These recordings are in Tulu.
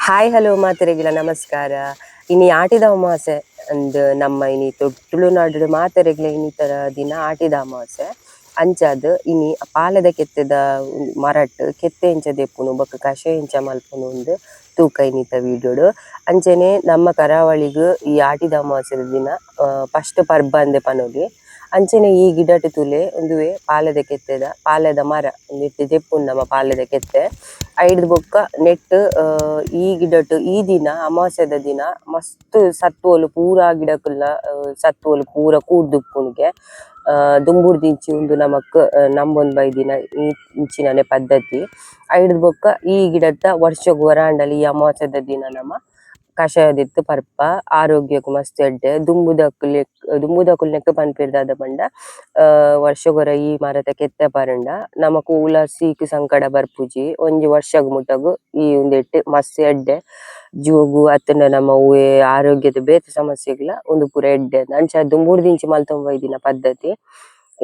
ಹಾಯ್ ಹಲೋ ಮಾತೆರೆಗಿಲ ನಮಸ್ಕಾರ. ಇನಿ ಆಟಿದ ಅಮಾವಾಸ್ಯೆ ಅಂದ್ ನಮ್ಮ ಇನಿ ತುಳುನಾಡುಡು ಮಾತೆರೆಗ್ಲ ಇನಿತ ದಿನ ಆಟಿದ ಅಮಾವಾಸ್ಯೆ. ಅಂಚಾದ್ ಇನಿ ಪಾಲೆದ ಕೆತ್ತೆದ ಮರಟ್ ಕೆತ್ತೆ ಎಂಚ ದೆಪ್ಪುನು ಬೊಕ್ಕ ಕಷಾಯ ಎಂಚ ಮಲ್ಪುನು ಇಂದ್ ತೂಕ ಇನಿತ ವಿಡಿಯೋಡ್. ಅಂಚನೆ ನಮ್ಮ ಕರಾವಳಿಗ್ ಈ ಆಟಿದ ಅಮಾವಾಸ್ಯೆದ ದಿನ ಫಸ್ಟ್ ಪರ್ಬ ಇಂದೆ ಪನೊಲಿ. ಅಂಚನೆ ಈ ಗಿಡಟ್ ತೂಲೆ ಉಂದುವೇ ಪಾಲೆದ ಕೆತ್ತೆದ ಪಾಲೆದ ಮರ ಉಂದೆಟ್ ದೆಪ್ಪುನು ನಮ ಪಾಲೆದ ಕೆತ್ತೆ. ಐಡ್ದ್ ಬೊಕ್ಕ ನೆಟ್ಟ್ ಈ ಗಿಡಟ್ ಈ ದಿನ ಅಮಾವಾಸ್ಯೆದ ದಿನ ಮಸ್ತ್ ಸತ್ವೊಲು ಪೂರ ಗಿಡಕುಲ್ಲ ಸತ್ವೊಲು ಪೂರ ಕೂಡ್ದುಪ್ಪುಂಡುಗೆ. ದುಂಬುಡ್ದಿಂಚಿ ಉಂದು ನಮಕ್ ನಂಬೊಂದು ಬೈದಿನ ಇಂಚಿನನೆ ಪದ್ಧತಿ. ಐಡ್ದ್ ಬೊಕ್ಕ ಈ ಗಿಡತ ವರ್ಷಗ್ ಒರಾಂಡಲ ಈ ಅಮಾವಾಸ್ಯೆದ ದಿನ ನಮ ಕಷಾಯ ದೆತ್ತ್ ಪರ್ಪ ಆರೋಗ್ಯಗ್ ಮಸ್ತ್ ಎಡ್ಡೆ. ದುಂಬುದಕುಲು ದುಂಬುದಕುಲು ನೆಕ್ಕ್ ಪನ್ಪೆರ್ ದಾದ ಪಂಡ ವರ್ಷಗೊರ ಈ ಮರತ ಕೆತ್ತೆ ಪರ್ಂಡ ನಮಕ್ ಒವುಲ ಸೀಕ್ ಸಂಕಡ ಬರ್ಪುಜಿ ಒಂಜಿ ವರ್ಷಗ್ ಮುಟಗ್ ಈ ಉಂದೆಟ್ ಮಸ್ತ್ ಎಡ್ಡೆ ಜೀವಗ್ ಅತ್ತ್ಂಡ ನಮ್ಮ ಒವ್ವೆ ಆರೋಗ್ಯದ ಬೇತೆ ಸಮಸ್ಯೆಗ್ಲ ಉಂದು ಪೂರ ಎಡ್ಡೆ ಅಂಚ ದುಂಬುಡ್ದಿಂಚಿ ಮಲ್ತೊಂದು ಬೈದಿನ ಪದ್ಧತಿ.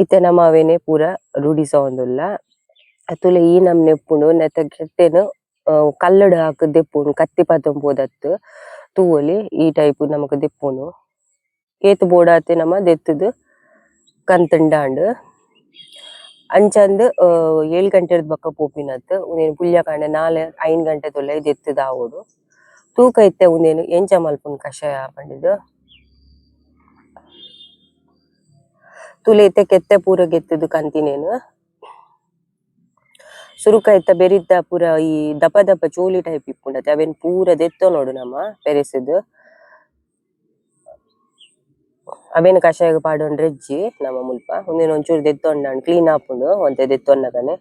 ಇತ್ತೆ ನಮ ಅವೆನೆ ಪೂರ ರೂಡಿಸವೊಂದುಲ್ಲ. ತೂಲೆ ಈ ನಮೂನೆ ಉಪ್ಪುಂಡು ನೆತ್ತ ಕೆತ್ತೆನ್ ಕಲ್ಲುಡ್ ಹಾಕುದು ದೆಪ್ಪುನು ಕತ್ತಿ ಪತೊಂದು ಪೋದತ್ ತೂವೊಲಿ ಈ ಟೈಪ್ ನಮಕ್ ದೆಪ್ಪುನು. ಏತ್ ಬೋಡಾತೆ ನಮ ದೆತ್ತುದು ಕಂತುಂಡಾಂಡ್. ಅಂಚಂದ್ 7 ಗಂಟೆರ್ದ್ ಬೊಕ್ಕ ಪೋಪಿನತ್ ಉಂದೆನ್ ಪುಲ್ಯ ಕಾಂಡೆ 4 5 ಗಂಟೆದುಲಯಿ ದೆತ್ತುದು ಆವೊಡು. ತೂಕ ಇತ್ತೆ ಉಂದೆನ್ ಎಂಚ ಮಲ್ಪುನು ಕಷಾಯ ಪಂಡುದು. ತೂಲೆ ಇತ್ತೆ ಕೆತ್ತೆ ಪೂರ ಗೆತ್ತುದು ಕಂತಿನೇನ್. ಸುರುಕ ಇತ್ತ ಬೆರಿತ ಪೂರ ಈ ದಪ ದಪ ಚೋಲಿ ಟೈಪ್ ಇಪ್ಪುಂಡತೆ ಅವೆನ್ ಪೂರ ದೆತ್ತೊನೊಡು ನಮ ಪೆರೆಸುದು. ಅವೆನ್ ಕಷಾಯಗ್ ಪಾಡೊಂಡ್ರೆ ಇಜ್ಜಿ ನಮ ಮುಲ್ಪ ಉಂದೆನ್ ಒಂಚೂರು ದೆತ್ತೊಂಡಾಂಡ್ ಕ್ಲೀನ್ ಆಪುಂಡು ಒಂತೆ ದೆತ್ತೊನ್ನಗನೆ.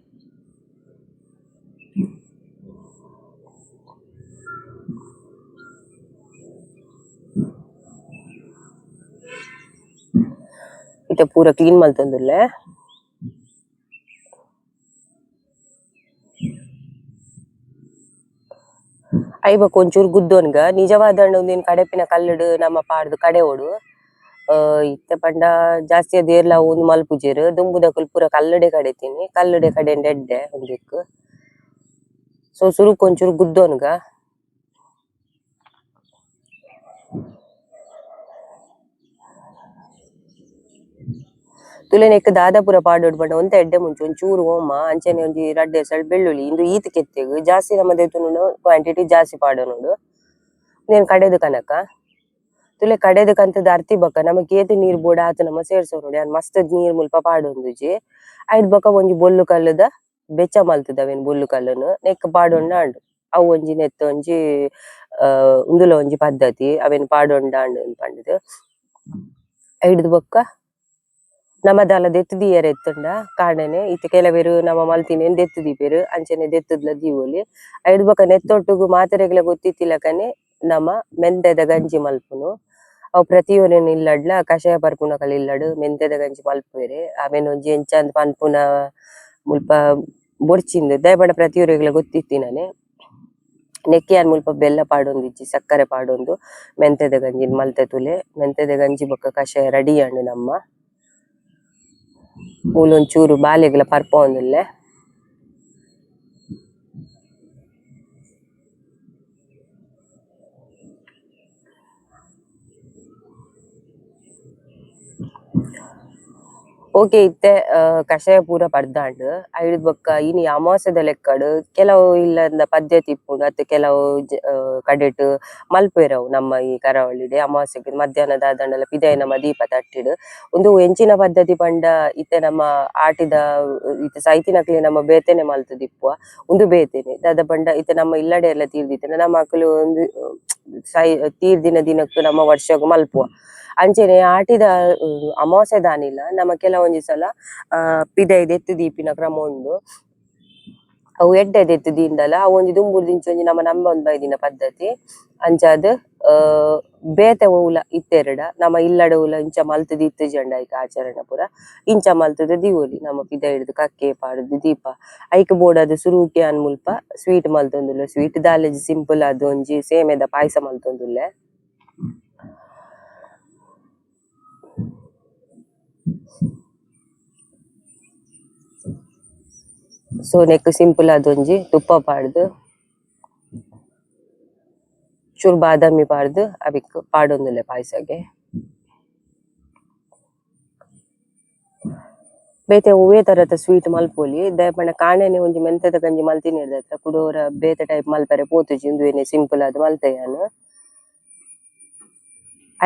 ಇತ್ತೆ ಪೂರ ಕ್ಲೀನ್ ಮಲ್ತೊಂದುಲ್ಲೆ. ಐಬೊಕ ಒಂಚೂರು ಗುದ್ದೊನ್ಗ ನಿಜವಾದಂಡ ಉಂದೆನ್ ಕಡೆಪಿನ ಕಲ್ಲುಡು ನಮ ಪಾಡ್ದ್ ಕಡೆವೊಡು. ಇತ್ತೆ ಪಂಡ ಜಾಸ್ತಿ ಏರ್ಲ ಉಂದು ಮಲ್ಪುಜೆರ್ ದುಂಬುದಕುಲು ಪೂರ ಕಲ್ಲುಡೆ ಕಡೆತಿನಿ ಕಲ್ಲುಡೆ ಕಡೆಂಡ ಎಡ್ಡೆ ಉಂದೆಕ್. ಸೊ ಸುರುಕು ಒಂಚೂರು ಗುದ್ದೊನ್ಗ. ತೂಲೆ ನೆಕ್ಕ್ ದಾದ ಪೂರ ಪಾಡೊಡು ಪಂಡ ಒಂತೆ ಎಡ್ಡೆ ಮುಂಚಿ ಒಂಚೂರು ಓಮ ಅಂಚನೆ ಒಂಜಿ ರಡ್ಡ್ ಎಸಳ್ ಬೆಳ್ಳುಳ್ಳಿ ಇಂದು ಈತ್ ಕೆತ್ತೆಗ್ ಜಾಸ್ತಿ ನಮ ದೆತ್ತೊನುಂಡ ಕ್ವಾಂಟಿಟಿ ಜಾಸ್ತಿ ಪಾಡೊನೊಡು. ಉಂದೆನ್ ಕಡೆದು ಕನಕ. ತೂಲೆ ಕಡೆದು ಕಂತುದು ಅರ್ತಿ ಬೊಕ್ಕ ನಮಕ್ ಏತ್ ನೀರ್ ಬೋಡ ಆತ್ ನಮ ಸೇರ್ಸೊನೊಡು ಯಾನ್ ಮಸ್ತ್ ನೀರ್ ಮುಲ್ಪ ಪಾಡೊಂದುಜಿ. ಐಡ್ ಬೊಕ್ಕ ಒಂಜಿ ಬೊಲ್ಲು ಕಲ್ಲುದ ಬೆಚ್ಚ ಮಲ್ತುದು ಅವೆನ್ ಬೊಲ್ಲು ಕಲ್ಲುನು ನೆಕ್ಕ್ ಪಾಡೊಂಡಾಂಡ್. ಅವು ಒಂಜಿ ನೆತ್ತ ಒಂಜಿ ಉಂದುಲ ಒಂಜಿ ಪದ್ಧತಿ ಅವೆನ್ ಪಾಡೊಂಡಾಂಡ್ ಪಂಡುದು. ಐಡ್ದ್ ಬೊಕ್ಕ ನಮ ದಾಲ ದೆತ್ತ್ ದೀಯೆರೆ ಇತ್ತುಂಡ ಕಾಂಡೆನೆ ಇತ್ತೆ ಕೆಲವೆರ್ ನಮ ಮಲ್ತಿನೆನ್ ದೆತ್ತ್ ದೀಪೆರ್ ಅಂಚನೆ ದೆತ್ತುದ್ಲ ದೀವೊಲಿ. ಐಡ್ದ್ ಬೊಕ್ಕ ನೆತ್ತೊಟ್ಟುಗು ಮಾತೆರೆಗ್ಲ ಗೊತ್ತಿತ್ತಿಲಕನೆ ನಮ ಮೆಂತೆದ ಗಂಜಿ ಮಲ್ಪುನು. ಅವು ಪ್ರತಿಯೊರಿನ ಇಲ್ಲಡ್ಲ ಕಷಾಯ ಪರ್ಪುನಕಲ್ ಇಲ್ಲಡ್ ಮೆಂತೆದ ಗಂಜಿ ಮಲ್ಪುವೆರ್. ಅವೆನ್ ಒಂಜಿ ಎಂಚಂದ್ ಪನ್ಪುನ ಮುಲ್ಪ ಬೊರ್ಚಿಂದ್ ದಾಯೆ ಪಂಡ ಪ್ರತಿಯೊರಿಗ್ಲ ಗೊತ್ತಿತ್ತಿನನೆ. ನೆಕ್ಕ್ ಯಾನ್ ಮುಲ್ಪ ಬೆಲ್ಲ ಪಾಡೊಂದಿಜ್ಜಿ ಸಕ್ಕರೆ ಪಾಡೊಂದು ಮೆಂತೆದ ಗಂಜಿನ್ ಮಲ್ತೆ ತೂಲೆ. ಮೆಂತೆದ ಗಂಜಿ ಬೊಕ್ಕ ಕಷಾಯ ರೆಡಿ ಆಂಡ್ ನಮ್ಮ. ಮೂಲು ಒಂಚೂರು ಬಾಲೆಗ್ಲ ಪರ್ಪವೊಂದುಲ್ಲೆ. ಓಕೆ ಇತ್ತೆ ಕಷಾಯ ಪೂರ ಪರ್ದಾಂಡ್. ಐಡ್ದ್ ಬೊಕ್ಕ ಇನಿ ಅಮಾವಾಸ್ಯೆದ ಲೆಕ್ಕಡ್ ಕೆಲವು ಇಲ್ಲದ ಪದ್ಧತಿ ಇಪ್ಪುಂಡು ಅತ್ತೆ ಕೆಲವು ಕಡೆಟ್ ಮಲ್ಪುವೆರ್ ಅವು ನಮ್ಮ ಈ ಕರಾವಳಿಡ್ ಅಮಾವಾಸ್ಯೆಗ್ ಮಧ್ಯಾಹ್ನ ದಾದಾಂಡಲ ಪಿದಯಿ ನಮ್ಮ ದೀಪ ತಟ್ಟಿಡ್. ಉಂದು ಎಂಚಿನ ಪದ್ಧತಿ ಪಂಡ ಇತ್ತೆ ನಮ್ಮ ಆಟಿದ ಇತ್ತೆ ಸೈತಿನಕ್ಲೆ ನಮ್ಮ ಬೇತೆನೆ ಮಲ್ತುದಿಪ್ಪುವ ಉಂದು ಬೇತೆನೆ ದಾದ ಪಂಡ ಇತ್ತೆ ನಮ್ಮ ಇಲ್ಲಡೆ ಎಲ್ಲ ತೀರ್ದಿತ್ತುಂಡ ನಮ್ಮ ಅಕುಲು ಉಂದು ತೀರ್ದಿನ ದಿನಕ್ ನಮ್ಮ ವರ್ಷಗ್ ಮಲ್ಪುವ. ಅಂಚನೆ ಆಟಿದ ಅಮಾವಾಸ್ಯೆ ದಾನಿಲ ನಮ ಕೆಲವೊಂಜಿ ಸಲ ಪಿದಯಿ ದೆತ್ತ್ ದೀಪಿನ ಕ್ರಮ ಉಂಡು. ಅವು ಎಡ್ಡೆ ದೆತ್ತ್ ದೀಂಡಲ ಅವು ಒಂಜಿ ದುಂಬುಡ್ದಿಂಚಿ ಒಂಜಿ ನಮ ನಂಬೊಂದು ಬೈದಿನ ಪದ್ಧತಿ. ಅಂಚಾದ್ ಬೇತೆ ಒವುಲ ಇತ್ತೆರ್ಡ ನಮ ಇಲ್ಲಡ್ ಒವುಲ ಇಂಚ ಮಲ್ತುದು ಇತ್ತಿಜಂಡ ಐಕ್ ಆಚರಣೆ ಪೂರ ಇಂಚ ಮಲ್ತುದು ದೀವೊಲಿ ನಮ ಪಿದಯಿಡ್ದ್ ಕಕ್ಕೆ ಪಾಡುದು ದೀಪ. ಐಕ್ ಬೋಡಾದ್ ಸುರುಕೆ ಯಾನ್ ಮುಲ್ಪ ಸ್ವೀಟ್ ಮಲ್ತೊಂದುಲ್ಲೆ ಸ್ವೀಟ್ ದಾಲಜಿ ಸಿಂಪಲ್ ಆದ್ ಒಂಜಿ ಸೇಮೆದ ಪಾಯಸ ಮಲ್ತೊಂದುಲ್ಲೆ. ಸೊ ನೆಕ್ಕ್ ಸಿಂಪಲ್ ಆದ್ ಒಂಜಿ ತುಪ್ಪ ಪಾಡ್ದು. ಚೂರು ಬಾದಾಮಿ ಪಾಡ್ದು ಅವಿಕ್ ಪಾಡೊಂದುಲ್ಲೆ ಪಾಯ್ಸಗೆ. ಬೇತೆ ಒವ್ವೆ ತರತ ಸ್ವೀಟ್ ಮಲ್ಪೊಲಿ ದಾಯೆ ಪಂಡ ಕಾಂಡೆನೆ ಒಂಜಿ ಮೆಂತೆದ ಗಂಜಿ ಮಲ್ತಿನೆಡ್ದಾತ್ರ ಕುಡೋರ ಬೇತೆ ಟೈಪ್ ಮಲ್ಪೆರೆ ಪೋತುಜಿ ಉಂದುವೆನೆ ಸಿಂಪಲ್ ಆದ್ ಮಲ್ತೆ ಯಾನ್.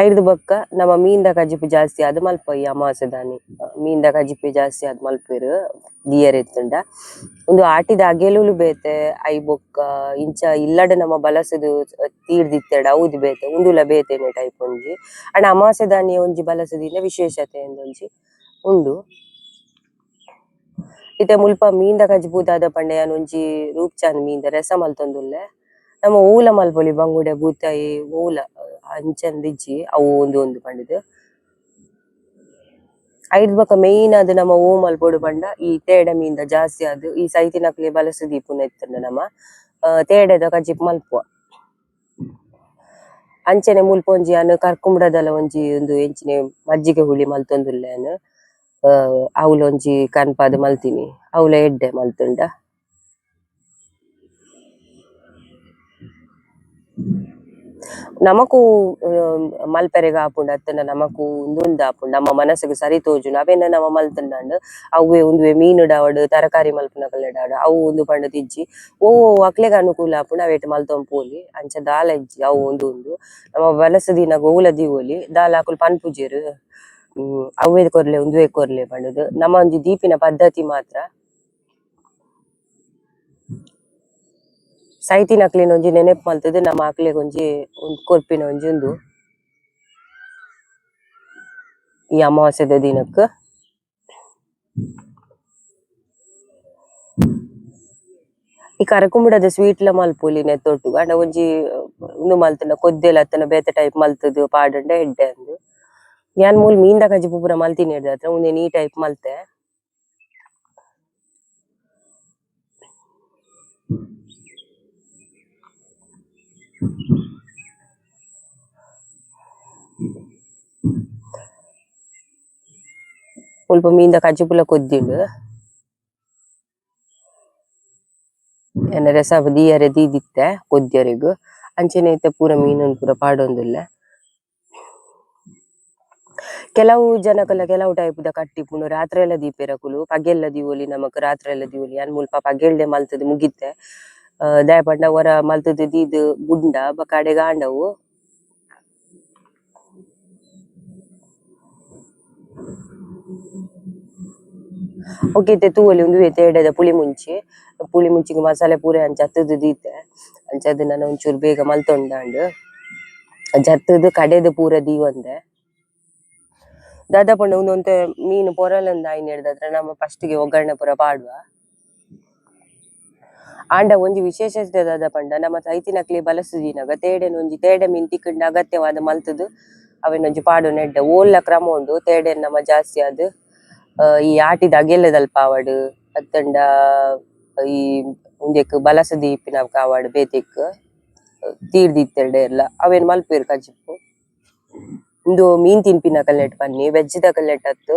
ಐರ್ದ್ ಬೊಕ್ಕ ನಮ ಮೀನ್ದ ಕಜಿಪು ಜಾಸ್ತಿ ಆದ್ ಮಲ್ಪ ಈ ಅಮಾವಾಸ್ಯೆದಾನಿ ಮೀನ್ದ ಕಜಿಪು ಜಾಸ್ತಿ ಆದ್ ಮಲ್ಪುವೆರ್ ದೀಯೆರೆ ಇತ್ತುಂಡ. ಉಂದು ಆಟಿದ ಅಗೆಲುಲು ಬೇತೆ ಐಬೊಕ್ಕ ಬೊಕ್ಕ ಇಂಚ ಇಲ್ಲಡ್ ನಮ ಬಲಸುದು ತೀರ್ದಿತ್ತೆರ್ಡ ಅವುದು ಬೇತೆ ಉಂದುಲ ಬೇತೆನೆ ಟೈಪ್ ಒಂಜಿ. ಆಂಡ ಅಮಾವಾಸ್ಯೆದಾನಿ ಒಂಜಿ ಬಲಸುದಿನ ವಿಶೇಷತೆ ಉಂದೊಂಜಿ ಉಂಡು. ಇತ್ತೆ ಮುಲ್ಪ ಮೀನ್ದ ಕಜಿಪು ದಾದ ಪಂಡ ಯಾನ್ ಒಂಜಿ ರೂಪ್ಚಾಂದ್ ಮೀನ್ದ ರಸ ಮಲ್ತೊಂದುಲ್ಲೆ. ನಮ ಓಲ ಮಲ್ಪೊಲಿ ಬಂಗುಡೆ ಬೂತಾಯಿ ಓಲ ಅಂಚಂದ್ ಇಜ್ಜಿ ಅವು ಉಂದು ಉಂದು ಪಂಡುದು. ಐರ್ದ್ ಬೊಕ ಮೈನ್ ಆದ್ ನಮ ಒವು ಮಲ್ಪೊಡು ಪಂಡ ಈ ತೇಡೆ ಮೀನ್ದ ಜಾಸ್ತಿ ಆದ್ ಈ ಸೈತಿನಕ್ಲೆ ಬಲಸ್ ದೀಪುನ ಇತ್ತುಂಡ ನಮ ತೇಡೆದ ಕಜಿಪು ಮಲ್ಪುವ. ಅಂಚನೆ ಮುಲ್ಪ ಒಂಜಿ ಯಾನ್ ಕರ್ಕುಂಬಡದಲ ಒಂಜಿ ಉಂದು ಎಂಚಿನೆ ಮಜ್ಜಿಗೆ ಹುಳಿ ಮಲ್ತೊಂದುಲ್ಲೆ ಯಾನ್. ಅವ್ಲು ಒಂಜಿ ಕನ್ಪಾದ್ ಮಲ್ತಿನಿ ಅವ್ಲ ಎಡ್ಡೆ ಮಲ್ತುಂಡ. ನಮಕು ಮಲ್ಪೆರೆಗ್ ಆಪುಂಡು ಅತ್ತುಂಡ ನಮಕು ಉಂದು ಆಪುಂಡು ನಮ್ಮ ಮನಸ್ಸುಗು ಸರಿ ತೋಜುಂಡು ಅವೆನ್ ನಮ ಮಲ್ತುಂಡಾಂಡ್ ಅವ್ವೆ ಉಂದುವೆ ಮೀನುಡ್ ಆವಡ್ ತರಕಾರಿ ಮಲ್ಪುನಕಲೆಡ್ ಆವಡ್ ಅವು ಉಂದು ಪಂಡುದು ಇಜ್ಜಿ ಒವು ಒವು ಅಕ್ಲೆಗ್ ಅನುಕೂಲ ಆಪುಂಡು ಅವೇಟ್ ಮಲ್ತೊಂದು ಪೋಲಿ ಅಂಚ ದಾಲ ಇಜ್ಜಿ ಅವು ಉಂದು ಉಂದು ನಮ ಬಲಸುದಿನಗ ಒವುಲ ದೀವೊಲಿ ದಾಲ ಅಕುಲು ಪನ್ಪುಜೆರ್ ಅವ್ವೆ ಕೊರ್ಲೆ ಉಂದುವೆ ಕೊರ್ಲೆ ಪಂಡುದು ನಮ ಒಂಜಿ ದೀಪಿನ ಪದ್ಧತಿ ಮಾತ್ರ. ಸೈತಿನಕ್ಲೆನ್ ಒಂಜಿ ನೆನಪು ಮಲ್ತುದು ನಮ ಅಕ್ಲೆಗ್ ಒಂಜಿ ಕೊರ್ಪಿನ ಒಂಜಿ ಉಂದು ಈ ಅಮಾವಾಸ್ಯೆದ ದಿನಕ್. ಈ ಕರಕುಂಬುಡದ ಸ್ವೀಟ್ ಲ ಮಲ್ಪೊಲಿ ನೆತ್ತೊಟ್ಟುಗು ಆಂಡ ಒಂಜಿ ಉಂದು ಮಲ್ತುಂಡ ಕೊದ್ದೆಲ್ ಅತ್ತುಂಡ ಬೇತೆ ಟೈಪ್ ಮಲ್ತುದು ಪಾಡುಂಡ ಎಡ್ಡೆ ಅಂದ್. ಯಾನ್ ಮೂಲು ಮೀನ್ದ ಕಜಿಪು ಪೂರ ಮಲ್ತಿನೆಡ್ದಾತ್ರ ಉಂದೆನ್ ಈ ಟೈಪ್ ಮಲ್ತೆ. ಮುಲ್ಪ ಮೀನ್ದ ಕಜಿಪುಲ ಕೊದ್ದಿಂಡು. ಎನ್ನ ರಸ ದೀಯರೆ ದೀದಿತ್ತೆ ಕೊದ್ಯರೆಗ್ ಅಂಚನೆ ಇತ್ತೆ ಪೂರ ಮೀನುನ್ ಪೂರ ಪಾಡೊಂದುಲ್ಲೆ. ಕೆಲವು ಜನಕುಲ ಕೆಲವು ಟೈಪ್ ದ ಕಟ್ಟಿಪುಂಡು ರಾತ್ರೆ ಎಲ್ಲ ದೀಪೆರ್ ಅಕುಲು ಪಗೆಲ್ಲ ದೀವೊಲಿ ನಮಕ್ ರಾತ್ರೆ ಎಲ್ಲ ದೀವೊಲಿ ಯಾನ್ ಮುಲ್ಪ ಪಗೆಲ್ಡೆ ಮಲ್ತುದು ಮುಗಿತೆ. ದಾಯೆ ಪಂಡ ಒರ ಮಲ್ತುದು ದೀದ್ ಬುಡ್ಂಡ ಬೊಕ ಅಡೆಗ್ ಆಂಡವು. ಓಕೆ ಇತ್ತೆ ತೂವೊಲಿ ಉಂದುವೆ ತೇಡೆದ ಪುಳಿ ಮುಂಚಿ. ಪುಳಿ ಮುಂಚಿಗ್ ಮಸಾಲೆ ಪೂರ ಯಾನ್ ಜತ್ತುದು ದೀತೆ. ಅಂಚಾದ್ ನನ ಒಂಚೂರು ಬೇಗ ಮಲ್ತೊಂಡಾಂಡ್. ಜತ್ತುದು ಕಡೆದು ಪೂರ ದೀವಂದೆ. ದಾದ ಪಂಡ ಉಂದು ಒಂತೆ ಮೀನು ಪೊರಲಂದ್ ಆಯಿನೆಡ್ದಾತ್ರ ನಮ ಫಸ್ಟ್ ಗೆ ಒಗ್ಗರಣೆ ಪೂರ ಪಾಡುವ. ಆಂಡ ಒಂಜಿ ವಿಶೇಷತೆ ದಾದ ಪಂಡ ನಮ ಸೈತಿನಕ್ಲೆ ಬಲಸುದಿನಗ ತೇಡೆನ್ ಒಂಜಿ ತೇಡೆ ಮೀನ್ ತಿಕ್ಕುಂಡ ಅಗತ್ಯವಾದ್ ಮಲ್ತುದು ಅವೆನ್ ಒಂಜಿ ಪಾಡುನ ಎಡ್ಡೆ ಓಲ್ಲ ಕ್ರಮ ಉಂಡು ತೇಡೆನ್ ನಮ ಜಾಸ್ತಿ ಆದ್ ಈ ಆಟಿದ ಅಗೆಲದಲ್ಪ ಆವಡ್ ಅತ್ತುಂಡ ಈ ಉಂದೆಕ್ ಬಲಸ ದೀಪಿನಕ ಆವಡ್ ಬೇತೆಕ್ ತೀರ್ದಿತ್ತೆರ್ಡ ಎಲ್ಲ ಅವೆನ್ ಮಲ್ಪುವೆರ್ ಕಜಿಪು. ಉಂದು ಮೀನ್ ತಿನ್ಪಿನಕಲ್ನೆಟ್ ಪನ್ನಿ ವೆಜ್ ದಕಲ್ನೆಟ್ ಅತ್ತ್.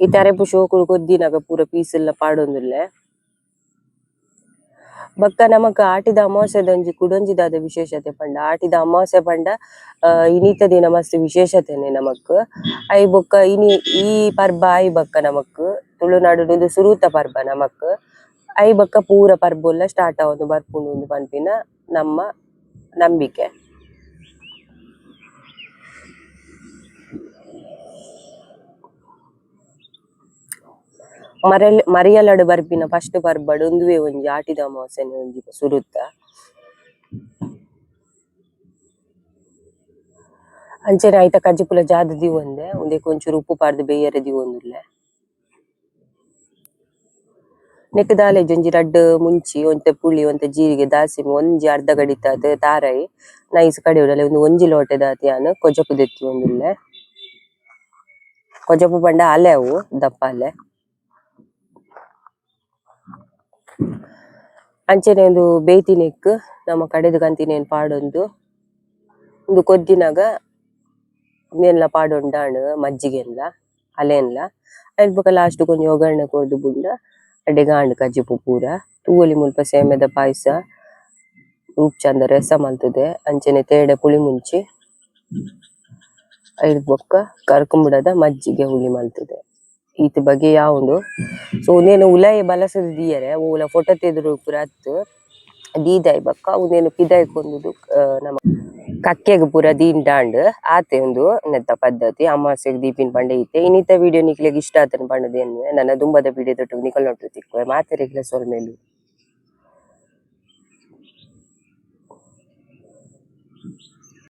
ಇತ್ತೆ ಅರೆಪು ಶೋಕುಡು ಕೊದ್ದಿನಗ ಪೂರ ಪೀಸ್ ಲ ಪಾಡೊಂದುಲ್ಲೆ. ಬೊಕ್ಕ ನಮಕ್ ಆಟಿದ ಅಮಾವಾಸ್ಯೆದ ಒಂಜಿ ಕುಡೊಂಜಿ ದಾದ ವಿಶೇಷತೆ ಪಂಡ ಆಟಿದ ಅಮಾವಾಸ್ಯೆ ಪಂಡ ಇನಿತ ದಿನ ಮಸ್ತ್ ವಿಶೇಷತೆನೆ ನಮಕ್. ಐ ಬೊಕ್ಕ ಇನಿ ಈ ಪರ್ಬ ಆಯಿ ಬೊಕ್ಕ ನಮಕ್ ತುಳುನಾಡುಡು ಉಂದು ಸುರೂತ ಪರ್ಬ ನಮಕ್. ಐ ಬೊಕ್ಕ ಪೂರ ಪರ್ಬೊಲ್ಲ ಸ್ಟಾರ್ಟ್ ಆವೊಂದು ಬರ್ಪುಂಡು ಉಂದು ಪನ್ಪಿನ ನಮ್ಮ ನಂಬಿಕೆ. ಮರಿಯಲಡ್ ಬರ್ಪಿನ ಫಸ್ಟ್ ಪರ್ಬಡ್ ಉಂದುವೆ ಒಂಜಿ ಆಟಿದ ಅಮಾವಾಸ್ಯೆನೆ ಒಂಜಿ ಸುರುತ. ಅಂಚನೆ ಐತ ಕಜಿಪುಲ ಜಾದ್ ದೀವೊಂದೆ ಉಂದೆಕ್ ಒಂಚೂರು ಉಪ್ಪು ಪಾಡ್ದ್ ಬೇಯರೆ ದೀವೊಂದುಲ್ಲೆ. ನೆಕ್ ದಾಲ ಇಜ್ಜಿ ಒಂಜಿ ರಡ್ಡ್ ಮುಂಚಿ ಒಂತೆ ಪುಳಿ ಒಂತೆ ಜೀರಿಗೆ ದಾಸಿಮಿ ಒಂಜಿ ಅರ್ಧ ಗಡಿತಾದ್ ತಾರಾಯಿ ನೈಸ್ ಕಡೆಯೊಡು ಉಂದು ಒಂಜಿ ಲೋಟೆದಾತ್ ಯಾನ್ ಕೊಜಪು ದೆತ್ತೊಂದುಲ್ಲೆ. ಕೊಜಪು ಪಂಡ ಅಲೆ ಅವು ದಪ್ಪ ಅಲೆ. ಅಂಚನೆ ಉಂದು ಬೇಯ್ತಿನೆಕ್ ನಮ ಕಡೆದು ಕಂತಿನೆನ್ ಪಾಡೊಂದು ಉಂದು ಕೊದ್ದಿನಗ ಉಂದೆನ್ಲ ಪಾಡೊಂಡಾಂಡ್ ಮಜ್ಜಿಗೆನ್ಲ ಅಲೆನ್ಲ ಐನ್ ಬೊಕ ಲಾಸ್ಟ್ ಗ್ ಒಂಜಿ ಒಗ್ಗರಣೆ ಕೊರ್ದು ಬುಡ್ಂಡ ಅಡೆಗ್ ಆಂಡ್ ಕಜಿಪು ಪೂರ. ತೂವೊಲಿ ಮುಲ್ಪ ಸೇಮೆದ ಪಾಯ್ಸ ರೂಪ್ಚಂದ ರಸ ಮಲ್ತುದೆ ಅಂಚನೆ ತೇಡೆ ಪುಳಿ ಮುಂಚಿ ಐಡ್ ಬೊಕ್ಕ ಕರ್ಕುಂಬುಡದ ಮಜ್ಜಿಗೆ ಹುಳಿ ಮಲ್ತುದೆ. ಈತ್ ಬಗೆ ಯಾವುಂಡು ಸೊ ಉಂದೆನ್ ಉಲಾಯಿ ಬಲಸುದು ದೀಯೆರೆ ಒವ್ಲ ಫೊಟೊ ತ ಎದುರು ಪುರ ಅತ್ತ್ ದೀದ್ ಆಯಿ ಬೊಕ್ಕ ಉಂದೆನ್ ಪಿದಾಯಿ ಕೊನೊದು ನಮ ಕಕ್ಕೆಗ್ ಪೂರ ದೀಂಡ ಆಂಡ್ ಆತೆ ಉಂದು ನೆತ್ತ ಪದ್ಧತಿ ಅಮಾವಾಸ್ಯೆಗ್ ದೀಪಿನಿ ಪಂಡ ಈತೆ. ಇನಿತ ವಿಡಿಯೋ ನಿಕ್ಲೆಗ್ ಇಷ್ಟ ಆತ್ಂಡ್ ಪಂಡ್ದ್ ಎನ್ನುವೆ ನನ ದುಂಬದ ವಿಡಿಯೋ ದೊಟ್ಟುಗು ನಿಕಲ್ನೊಟ್ಟುಗು ತಿಕ್ಕುವೆ ಮಾತೆರೆಗ್ಲಾ ಸೊಲ್ಮೆಲು.